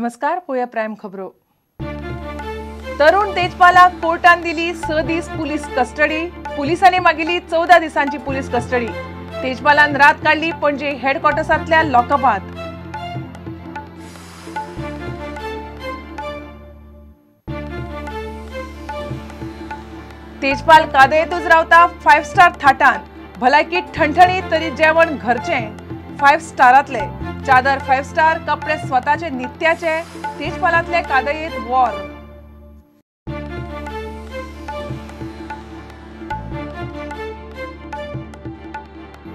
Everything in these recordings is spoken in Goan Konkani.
नमस्कार, पळोवया प्रायम खबरो. तरुण तेजपालाक कोर्टान दिली 6 दीस पुलीस कस्टडी. पुलिसांनी मागिली 14 दिसांची पुलीस कस्टडी. तेजपालान रात काडली पणजे हेडक्वॉर्टर्सांतल्या लॉकअपांत. तेजपाल कादयेंतूच रावता 5 स्टार थाटान. भलायकी ठणठणीत तरी जेवण घरचें 5 स्टारांतले. चादर 5 स्टार, कपडे स्वताचे नित्याचे. तेजपालांतले कादयेंत वॉर.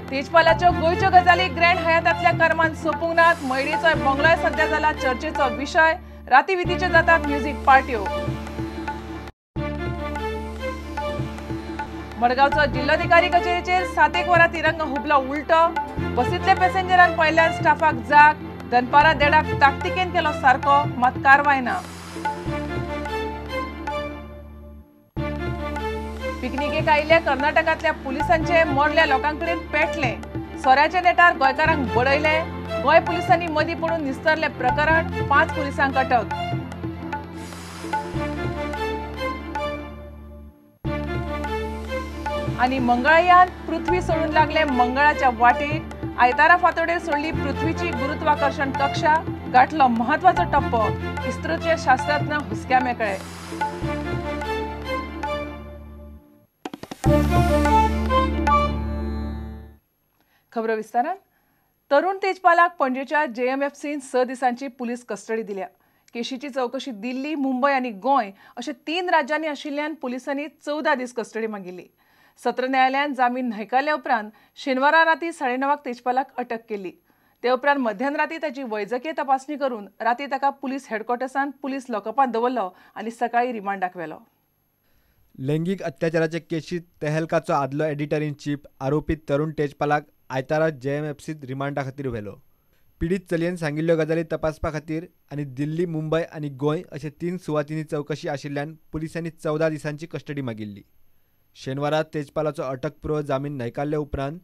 तेजपालाच्यो गोंयच्यो गजाली ग्रँड हयातांतल्या कर्मान सोंपूंक नात. मयडेचो बंगलोय सध्या जाला चर्चेचो विशय. राती वितीच्यो जातात म्युझिक पार्ट्यो. मडगांवचो जिल्लोधिकारी कचेरेचेर 7 वरां तिरंगा हुबलो उलटो. बसींतले पॅसेंजरान पयल्यान स्टाफाक जाग. दनपारां देडाक ताकतिकेन केलो सारको, मात कारवाय ना. पिकनिकेक आयिल्ल्या कर्नाटकांतल्या पुलिसांचे मोडल्या लोकांकडेन पेटले. सोऱ्याच्या नेटार गोंयकारांक बडयले. गोंय पुलिसांनी मदीं पडून निस्तरले प्रकरण. 5 पुलिसांक अटक. आनी मंगळयान पृथ्वी सोडून लागले मंगळाच्या वाटेक. आयतारा फांतोडेर सोडली पृथ्वीची गुरुत्वाकर्षण कक्षा. गाठलो महत्वाचो टप्पो. इस्रोचे शास्त्रज्ञ हुस्क्या मेकळे. खबरो विस्तारान. तरुण तेजपालाक पणजेच्या जेएमएफसीन 6 दिसांची पुलीस कस्टडी दिल्या. केशीची चवकशी दिल्ली, मुंबय आनी गोंय अशे 3 राज्यांनी आशिल्ल्यान पुलिसांनी 14 दीस कस्टडी मागिल्ली. सत्र न्यायालयान जामीन न्हयकारल्या उपरांत शेनवारा राती 9:30 तेजपालाक अटक केली. ते उपरांत मध्यान राती ताची वैजकीय तपासणी करून राती ताका पुलीस हेडक्वॉर्टर्सांत पुलीस लॉकअपांत दवरलो आनी सकाळी रिमांडाक व्हेलो. लैंगिक अत्याचाराचे केशीत तेहलकाचो आदलो एडिटर इन चीफ आरोपी तरुण तेजपालाक आयतारा जेएमएफसीत रिमांडा खातीर व्हेलो. पिडीत चलयेन सांगिल्ल्यो गजाली तपासपा खातीर आनी दिल्ली, मुंबय आनी गोंय अशे 3 सुवातींनी चवकशी आशिल्ल्यान पुलिसांनी 14 दिसांची कस्टडी मागिल्ली. शेनवारा तेजपालाचो अटकपूर्व जामीन न्हयकारल्या उपरांत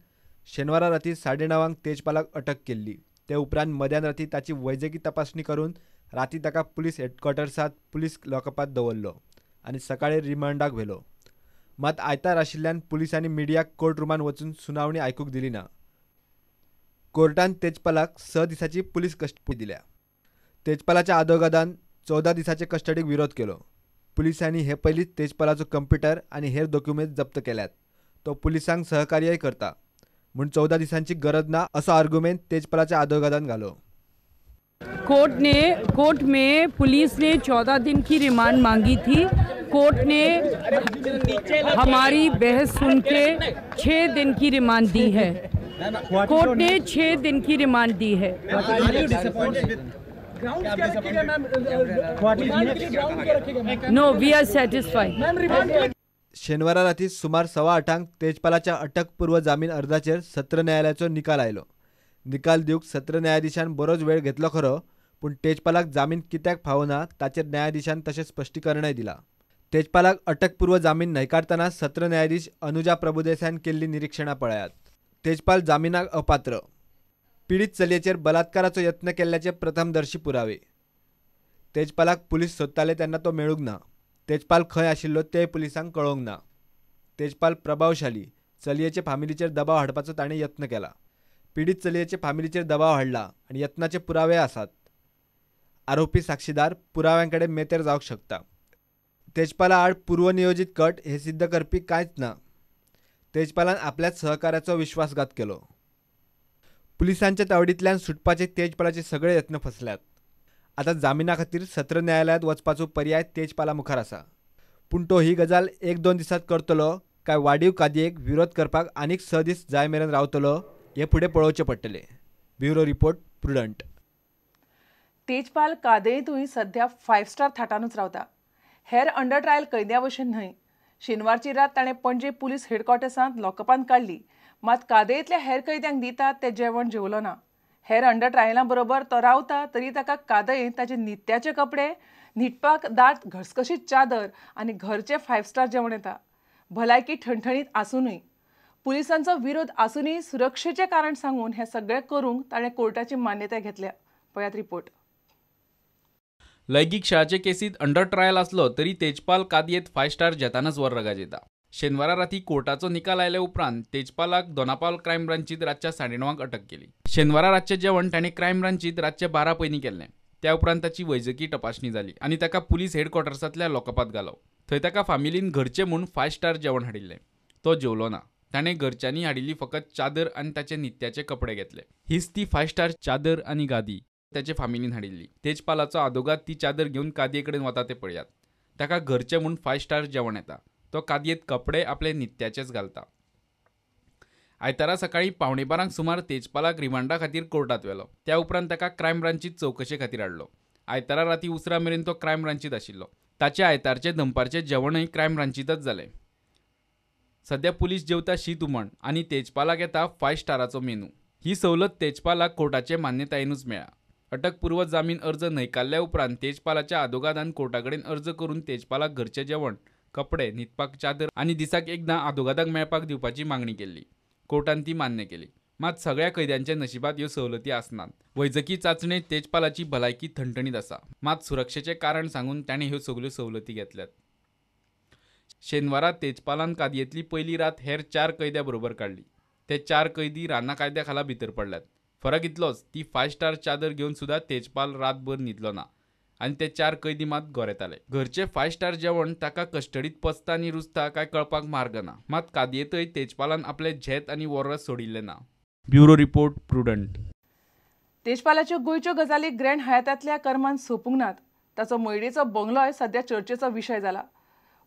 शेनवारा राती 9:30 तेजपालाक अटक केल्ली. ते उपरांत मध्यान राती ताची वैजकी तपासणी करून राती ताका पुलीस हेडक्वॉर्टर्सांत पुलीस लॉकअपांत दवरलो आनी सकाळी रिमांडाक व्हेलो. मात आयतार आशिल्ल्यान पुलिसांनी मिडियाक कोर्ट रुमान वचून सुनावणी आयकूंक दिली ना. कोर्टान तेजपालाक 6 दिसांची पुलीस कस्टडी दिल्या. तेजपालाच्या आदोगादान 14 दिसांचे कस्टडीक विरोध केलो. पुलिसांनी हे पयलींच तेजपालाचो कंप्युटर आनी हेर डॉक्युमेंट जप्त केल्यात. तो पुलिसांक सहकार्यय करता म्हूण 14 दिसांची गरज ना असो आर्ग्युमेंट तेजपालाच्या आदोगादान घालो. कोर्ट में पुलिस ने 14 दिन की रिमांड मांगी थी. कोर्ट ने हमारी बहस सुन के 6 दिन की रिमांड दी है. कोर्ट ने 6 दिन की रिमांड दी है. No, we are satisfied. शेनवारा राती सुमार 8:15 तेजपालाच्या अटकपूर्व जामीन अर्जाचेर सत्र न्यायालयाचो निकाल आयलो. निकाल दिवंक सत्र न्यायाधीशान बरोच वेळ घेतलो खरो, पूण तेजपालाक जामीन कित्याक फावना ताचेर न्यायाधीशान तशें स्पश्टीकरणय दिलां. तेजपालाक अटकपूर्व जामीन न्हयकारतना सत्र न्यायाधीश अनुजा प्रभुदेसायान केल्ली निरीक्षणां पळयात. तेजपाल जामिनाक अपात्र. पीडित चलयेचेर बलात्काराचो यत्न केल्ल्याचे प्रथमदर्शी पुरावे. तेजपालाक पुलीस सोदताले तेन्ना तो मेळूंक ना. तेजपाल खंय आशिल्लो तें पुलिसांक कळोवंक ना. तेजपाल प्रभावशाली. चलयेचे फामिलीचेर दबाव हाडपाचो ताणें यत्न केला. पीडित चलयेचे फामिलीचेर दबाव हाडला आनी यत्नाचे पुरावे आसात. आरोपी साक्षीदार पुराव्यां कडेन मेतेर जावंक शकता. तेजपाला आड पूर्वनियोजीत कट हे सिद्ध करपी कांयच ना. तेजपालान आपल्याच सहकार्याचो विश्वासघात केलो. पुलिसांच्या तावडींतल्यान सुटपाचे तेजपालाचे सगळे यत्न फसल्यात. आतां जामिना खातीर सत्र न्यायालयांत वचपाचो पर्याय तेजपाला मुखार आसा. पूण तो ही गजाल 1-2 दिसांत करतलो काय वाडीव कादयेक विरोध करपाक आनीक 6 दीस जाय मेरेन रावतलो हे फुडें पळोवचें पडटलें. Bureau report, Prudent. Tejpal कादयेंतूय सध्या 5 स्टार थाटानूच रावता. हेर अंडर ट्रायल कैद्या भशेन न्हय. शेनवारची रात ताणें पणजे पुलीस हेडक्वॉर्टर्सांत लॉकअपांत काडली. मात कादयेंतल्या हेर कैद्यांक दितात तें जेवण जेवलो ना. हेर अंडर ट्रायलां बरोबर तो रावता तरी ताका कादयेंत ताचे नित्याचे कपडे, न्हिदपाक दाट घसघशीत चादर आनी घरचें 5 स्टार जेवण येता. भलायकी ठणठणीत आसुनूय पुलिसांचो विरोध आसूनय सुरक्षेचें कारण सांगून हें सगळें करूंक ताणें कोर्टाची मान्यताय घेतल्या. पळयात रिपोर्ट. लैंगीक छळाचे केसीत अंडर ट्रायल आसलो तरी तेजपाल कादयेंत 5 स्टार जेतानच वर गाजयता. शेनवारा राती कोर्टाचो निकाल आयले उपरांत तेजपालाक दोनापावल क्रायम ब्रांचीत रातच्या 9:30 अटक केली. शेनवारा रातचें जेवण ताणें क्रायम ब्रांचीत रातचे 12 पयलीं केल्लें. त्या उपरांत ताची वैजकी तपासणी जाली आनी ताका पुलीस हेडक्वॉर्टर्सांतल्या लॉकअपांत घालो. थंय ताका फामिलीन घरचें म्हूण 5 स्टार जेवण हाडिल्लें. तो जेवलो ना. ताणें घरच्यांनी हाडिल्ली फकत चादर आनी ताचे नित्याचे कपडे घेतले. हीच ती 5 स्टार चादर आनी गादी ताचे फामिलीन हाडिल्ली. तेजपालाचो आदोगाद ती चादर घेवन कादये कडेन वता ते पळयात. ताका घरचें म्हूण 5 स्टार जेवण येता. तो कादयेंत कपडे आपले नित्याचेच घालता. आयतारा सकाळीं 11:45 सुमार तेजपालाक रिमांडा खातीर कोर्टांत व्हेलो. त्या उपरांत ताका क्रायम ब्रांचीत चवकशे खातीर हाडलो. आयतारा राती उसरां मेरेन तो क्रायम ब्रांचीत आशिल्लो. ताचे आयतारचे दनपारचें जेवणूय क्रायम ब्रांचींतच जालें. सद्या पुलीस जेवता शीत हुमण आनी तेजपालाक येता 5 स्टाराचो मेनू. ही सवलत तेजपालाक कोर्टाचे मान्यतायेनूच मेळ्ळा. अटकपूर्व जामीन अर्ज न्हयकारल्या उपरांत तेजपालाच्या आदोगादान कोर्टा कडेन अर्ज करून तेजपालाक घरचें जेवण, कपडे, न्हिदपाक चादर आनी दिसाक एकदां आदोगादाक मेळपाक दिवपाची मागणी केल्ली. कोर्टान ती मान्य केली. मात सगळ्या कैद्यांच्या नशिबात ह्यो सवलती आसनात. वैजकी चांचणेत तेजपालाची भलायकी थणथणीत आसा. मात सुरक्षेचें कारण सांगून ताणें ह्यो सगल्यो सवलती घेतल्यात. शेनवारा तेजपालान कादयेंतली पयली रात हेर 4 कैद्या बरोबर काडली. ते 4 कैदी राना कायद्या खाला भितर पडल्यात. फरक इतलोच, ती 5 स्टार चादर घेवन सुद्दां तेजपाल रातभर न्हिदलो ना आनी ते 4 कैदी मात गोरेताले. घरचे 5 स्टार जेवण ताका कस्टडीत पचता आनी रुजता काय कळपाक मार्ग ना. मात कादयेंतय तेजपालान आपले झेत आनी वोर्रस सोडिल्लें ना. Bureau report, Prudent. तेजपालाच्यो गोंयच्यो गजाली ग्रँड हयातांतल्या कर्मान सोंपूंक नात. ताचो मयडेचो बंगलोय सद्या चर्चेचो विशय जाला.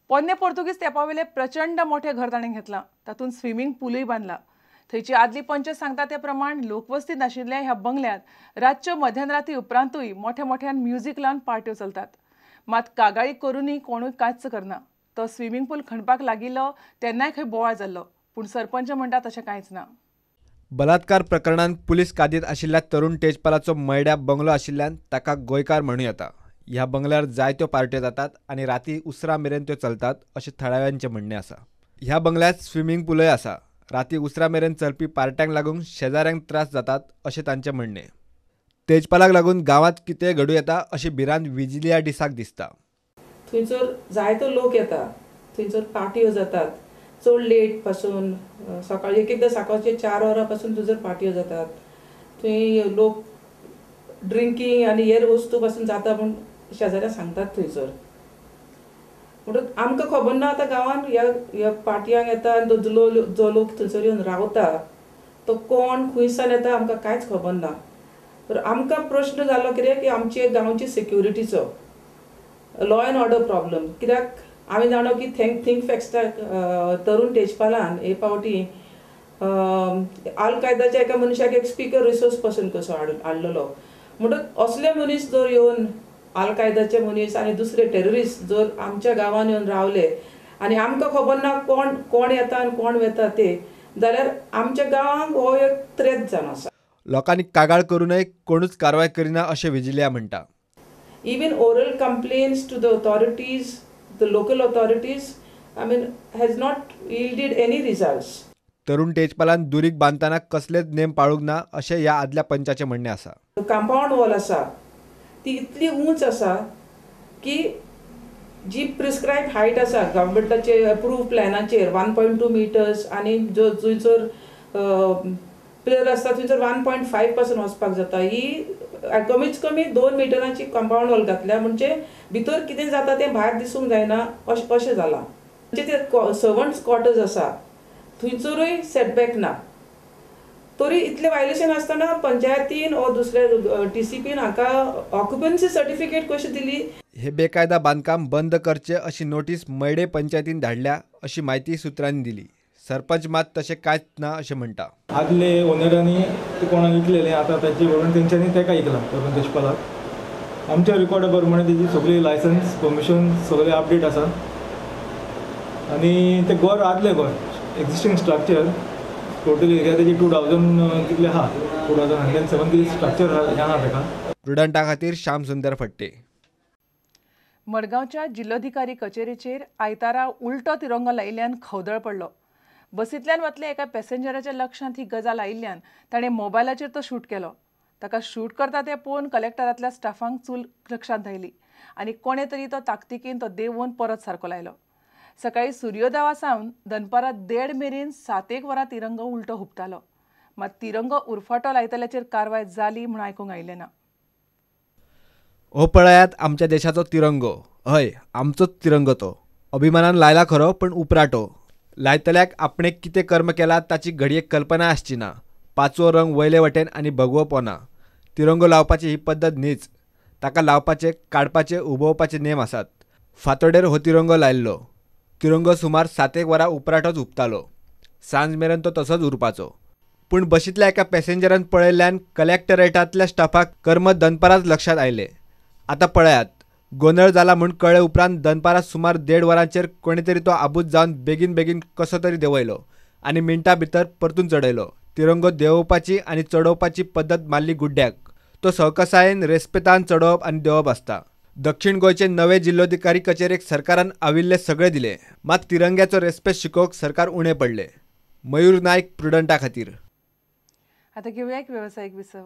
पोन्ने पोर्तुगीज तेंपावेलें प्रचंड मोठें घर ताणें घेतलां. तातूंत स्विमींग पुलूय बांदला. थंयची आदली पंच सांगता ते प्रमाण लोकवस्ती नाशिल्ल्या ह्या बंगल्यांत रातच्यो मध्यानराती उपरांतूय मोठ्या मोठ्यान म्युझिक लावन पार्ट्यो चलतात. मात कागाळी करूनय कोणूय कांयच करना. तो स्विमींग पूल खणपाक लागिल्लो तेन्नाय खंय बोवाळ जाल्लो, पूण सरपंच म्हणटा तशें कांयच ना. बलात्कार प्रकरणांत पुलीस कादयेंत आशिल्ल्या तरुण तेजपालाचो मयड्या बंगलो आशिल्ल्यान ताका गोंयकार म्हणूं येता. ह्या बंगल्यार जायत्यो पार्ट्यो जातात आनी राती उसरां मेरेन त्यो चलतात अशें थळाव्यांचें म्हणणें आसा. ह्या बंगल्यांत स्विमींग पुलय आसा. राती उसरां मेरेन चलपी पार्ट्यांक लागून शेजाऱ्यांक त्रास जातात अशें तांचें म्हणणें. तेजपालाक लागून गांवांत कितें घडूं येता अशी भिरांत विजिलिया डिसाक दिसता. थंयसर जायतो लोक येता, थंयसर पार्ट्यो जातात चड लेट पासून. सकाळी एक एकदां सकाळचे 4 वरां पासून थंयसर पार्ट्यो जातात. थंय लोक ड्रिंकींग आनी हेर वस्तू पासून जाता म्हूण शेजाऱ्या सांगतात थंयसर. म्हणून आमकां खबर ना आतां गांवांत ह्या ह्या पार्टयांक येता आनी जो लोक थंयसर येवन रावता तो कोण खंयसान येता आमकां कांयच खबर ना. तर आमकां प्रश्न जालो कितें की आमचे गांवची सेक्युरिटीचो लॉ एंड ऑर्डर प्रॉब्लम. कित्याक आमी जाणा की थिंक फॅक्ट्सा तरुण तेजपालान हे फावटी आल कायदाच्या एका मनशाक एक स्पिकर रिसोर्स पर्सन कसो हाडलेलो. म्हणटकच असले मनीस जर येवन आल कायदाचे मनीस आनी दुसरे टेररिस्ट जर आमच्या गांवांत येवन रावले आनी आमकां खबर ना कोण कोण येता आनी कोण वता ते, जाल्यार आमच्या गांवांक हो एक थ्रेट जावन आसा. लोकांनी कागाळ करूनय कोणूच कारवाय करिना अशें विजिलिया म्हणटा. Even oral complaints to the authorities, the local authorities, I mean has not yielded any results. तरुण तेजपालान दुरीग बांदतना कसलेच नेम पाळूंक ना अशें ह्या आदल्या पंचाचें म्हणणें आसा. कंपावंड वॉल आसा ती इतली उंच आसा की जी प्रिस्क्रायब हायट आसा गव्हर्मेंटाचे अप्रूव प्लॅनाचेर 1.2 मिटर्स आनी जो थंयसर पिलर आसता थंयसर 1.5 पासून वचपाक जाता. ही कमीत कमी 2 मिटरांची कंपावंड वॉल घातल्या म्हणजे भितर कितें जाता तें भायर दिसूंक जायना अशें जालां. म्हणजे ते सर्वंट्स क्वॉर्टर्स आसा थंयसरूय सेटबॅक ना. तरी इतलें वायलेशन आसतना पंचायतीन ओ दुसऱ्या टीसीपीन हांकां ऑक्युपन्सी सर्टिफिकेट कशी दिली. हे बेकायदा बांदकाम बंद करचे अशी नोटीस मयडे पंचायतीन धाडल्या अशी म्हायती सुत्रांनी दिली. सरपंच मात तशें कांयच ना अशें म्हणटा. आदले ओनरांनी ते कोणाक विकलेले आतां ताचे बरोबर तेंच्यांनी ताका विकलां तरुण तेजपालाक. आमच्या रिकॉर्डा प्रमाणे तेजी सगळी लायसन्स परमिशन सगळें अपडेट आसा आनी तें घर आदलें घर एक्झिस्टींग स्ट्रक्चर टोटल एरिया तेजी 2000 कितले आहा, 2107 स्ट्रक्चर हें आहा ताका. प्रुडंटा खातीर श्याम सुंदर फट्टे. मडगांवच्या जिल्लोधिकारी कचेरेचेर आयतारा उलटो तिरंगो लायिल्ल्यान खवदळ पडलो. बसींतल्यान वतल्या एका पॅसेंजराच्या लक्षांत ही गजाल आयिल्ल्यान ताणें मोबायलाचेर तो शूट केलो. ताका शूट करता तें पळोवन कलेक्टरांतल्या स्टाफांक चूल लक्षांत आयली. आनी कोणें तरी तो ताकतिकेन तो देंवोवन परत सारको लायलो. सकाळीं सुर्योदया सावन दनपारां 1:30 मेरेन 7-1 वरां तिरंगो उलटो हुपतालो. मात तिरंगो उरफाटो लायतल्याचेर कारवाय जाली म्हूण आयकूंक आयलें ना. हो पळयात आमच्या देशाचो तिरंगो. हय, आमचोच तिरंगो तो. अभिमानान लायला खरो, पण उपराटो. लायतल्याक आपणे कितें कर्म केला ताची घडये कल्पना आसची ना. पाचवो रंग वयले वटेन आनी भगवो पोना. तिरंगो लावपाची ही पद्दत न्हीच. ताका लावपाचे, काडपाचे, उबोवपाचे नेम आसात. फांतोडेर हो तिरंगो लायल्लो. तिरंगो सुमार 7-1 वरां उपराटोच हुपतालो. सांज मेरेन तो तसोच उरपाचो. पूण बशींतल्या एका पॅसेंजरान पळयल्ल्यान कलेक्टरेटांतल्या स्टाफाक कर्म दनपारांच लक्षांत आयलें. आतां पळयात, गोंदळ जाला म्हूण कळ्ळे उपरांत दनपारां सुमार 1:30 वरांचेर कोणे तरी तो आबूज जावन बेगीन बेगीन कसो तरी देंवयलो आनी मिनटां भितर परतून चडयलो. तिरंगो देंवोवपाची आनी चडोवपाची पद्दत मारली गुड्ड्याक. तो सवकसायेन रेस्पेतान चडोवप आनी देंवप आसता. दक्षिण गोंयचे नवे जिल्लोधिकारी कचेरेक सरकारान आविल्ले सगळे दिले, मात तिरंग्याचो रेस्पेद शिकोवंक सरकार उणें पडलें. मयूर नायक, प्रुडंटा खातीर. आतां घेवया एक वेवसायीक विसव.